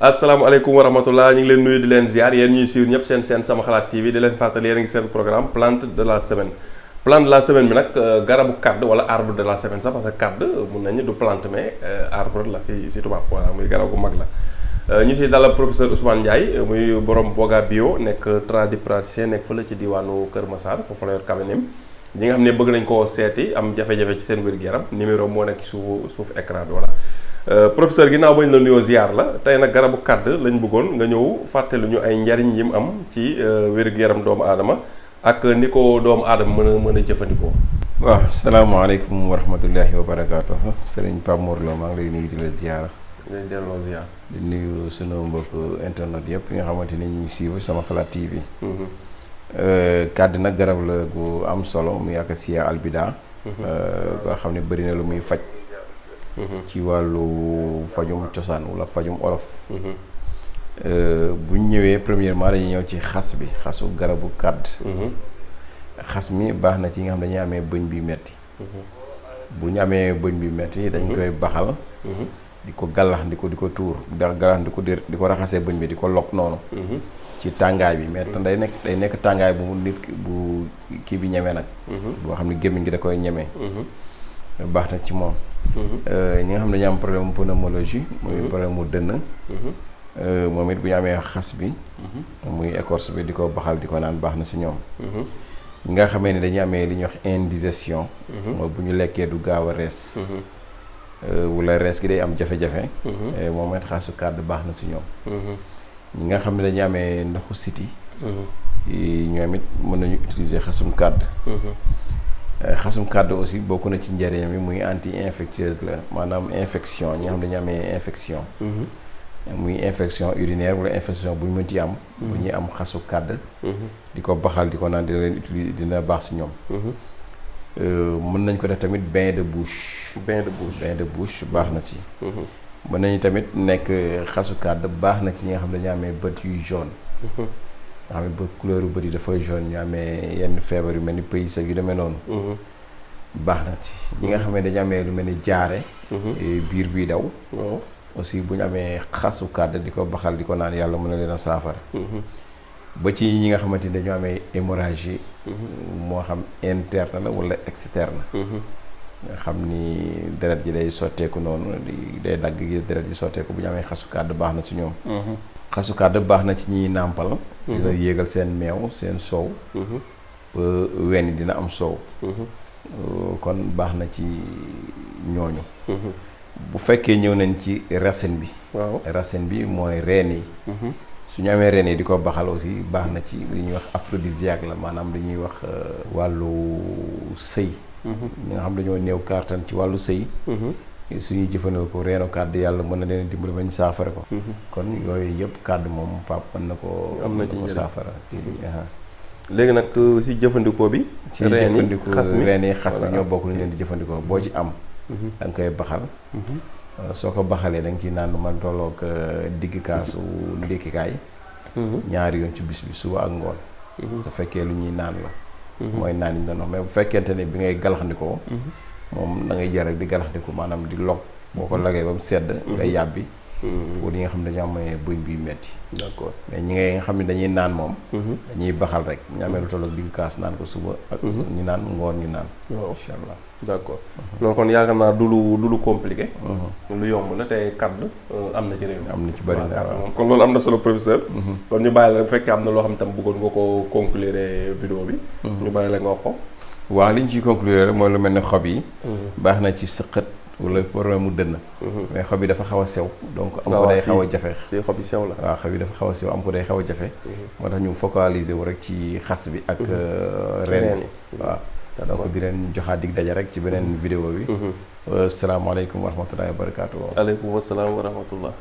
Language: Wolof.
asalaamaaleykum wa rahmatullah ñu ngi leen nuyu di leen ziar yéen ñuy suivre ñëpp seen sama xalaat TV di leen fàttali yéen a ngi seen programme plante de la semaine. Plante de la semaine bi nag garabu kàdd wala arbre de la semaine sax parce que kàdd mun nañu du plante mais arbre la si tubaab voilà muy garab gu mag la. ñu si dalal professeur Ousmane Ndiaye muy borom Boga Bio nekk tradipraticien nekk fële ci diwaanu Kër Massar foofu la yor cabinet ñi nga xam ne bëgg nañ koo seeti am jafe-jafe ci seen wér-gu-yaram numéro moo nekk ci suuf écran bi voilà. Professeur ginnaaw bañ la nuyoo ziar la tey nag garabu kàdd lañ bëggoon nga ñëw fàttali ñu ay njariñ yi mu am ci wér-gu-yaram doomu aadama ak ni ko doomu aadama mën a jëfandikoo. waaw salaamaaleykum wa rahmatullahi wa barakaatu sëriñ Pape Mor Lo maa ngi lay nuyu di la ziar. ngay delloo ziar. di nuyu sunu mbokk internet yëpp nga xamante ni ñu ngi suivre sama xalaat TV. kàdd nag garab la gu am solo muy acacia albida. nga xam ne bëri na lu muy faj. ci wàllu fajum cosaan wala fajum olof. bu ñu ñëwee premièrement dañuy ñëw ci xas bi xasu garabu kàdd. xas mi baax na ci nga xam dañuy amee bëñ bi metti bu ñu amee bëñ bi metti dañ koy baxal. di ko gàllax di ko tuur gàllax di ko raxasee bëñ bi di ko lok noonu. ci tàngaay bi mais day nekk tàngaay bu nit bu kii bi ñeme nag. boo xam ne gémmiñ gi da koy ñeme. baax na ci moom. ñi nga xam ne dañu am problème pneumologie muy problème mu dënn. moom it bu ñu amee xas bi. muy écorce bi di ko baxal di ko naan baax na si ñoom. ñi nga xamee ne dañuy amee li ñuy wax indigestion. mooy bu ñu lekkee du gaaw a rees. wala rees gi day am jafe-jafe. moom it xasu kàdd baax na si ñoom. ñi nga xam ne dañuy amee ndoxu siti. ñoom it mën nañu utiliser xasum kàdd. xasum kàdd aussi bokk na ci njëriñam yi muy anti infectieuse la maanaam infection ñi nga xam ne dañu amee infection. muy infection urinaire wala infection bu ñu mënti am. bu ñuy am xasu kàdd. di ko baxal di ko naan dina leen utiliser dina baax si ñoom. mën nañ ko def tamit bain de bouche. bain de bouche baax na ci. mën nañu tamit nekk xasu kàdd baax na ci ñi nga xam ne dañu amee bët yu jaune. nga xam ne ba couleur bët yi dafay jaune ñu amee yenn feebar yu mel ni pays yu demee noonu. baax na ci ñi nga xam ne dañu amee lu mel ni jaare. biir bii daw. aussi bu ñu amee xasu kàdd di ko baxal di ko naan yàlla mën na leen a saafara. ba ci ñi nga xamante ni dañoo amee hémorragie. moo xam interne la wala externe. nga xam ni deret ji day sotteeku noonu day dagg gi deret ji sotteeku bu ñu amee xasu kàdd baax na ci ñoom. xasu kàdd baax na ci ñiy nàmpal. dina yéegal seen meew seen soow. ba wenn dina am soow. kon baax na ci ñooñu. bu fekkee ñëw nañ ci racine bi. waaw racine bi mooy reen yi. su ñu amee reen yi di ko baxal aussi baax na ci li ñuy wax aphrodisiaque la maanaam li ñuy wax wàllu sëy. ñi nga xam dañoo néew kàttan ci wàllu sëy. suñuy jëfandikoo reenu kàdd yàlla mën na leen dimbali bañ saafara ko. kon yooyu yëpp kàdd moom pap mën na ko am na ci saafara. léegi nag si jëfandikoo bi. ci jëfandikoo reen yi xas bi ñoo bokk lu leen di jëfandikoo boo ci am. da nga koy baxal. soo ko baxalee da nga ciy naan lu man tolloog digg kaasu ndékkikaay. ñaari yoon ci bis bi suba ak ngoon. su fekkee lu ñuy naan la. mooy naan yi ñu doon wax mais bu fekkente ne bi ngay galaxndikoo. moom da ngay jël rek di galaxndiku maanaam di log boo ko lagee ba mu sedd. nga yàbbi. pour ñi nga xam ne dañoo amee bëñ bi metti. d'accord mais ñi nga xam ne dañuy naan moom. dañuy baxal rek ñu amee lu tolloog digg kaas naan ko suba. ak ñu naan ngoon ñu naan. waaw incha allah. d'accord loolu kon yaakaar naa du lu compliqué. lu yomb la te kàdd am na ci réew mi. am na ci bëri na waaw kon loolu am na solo professeur. kon ñu bàyyi la bu fekkee am na loo xam tam bëggoon nga ko conclure vidéo bi. ñu bàyyi la nga wax ko. waaw li ñu ciy conclure rek mooy lu mel ne xob yi. baax na ci sëqët wala problème mu dënn. mais xob yi dafa xaw a sew. donc am ko day xaw a jafe. si xob yi sew la. waaw xob yi dafa xaw a sew am ko day xaw a jafe. moo tax ñu focaliser wu rek ci xas bi ak reen bi waaw. donc di leen joxaat dig daja rek ci beneen vidéo bi. salaamaaleykum wa rahmatullahi wa barakaatu. aleykum salaam wa rahmatullah.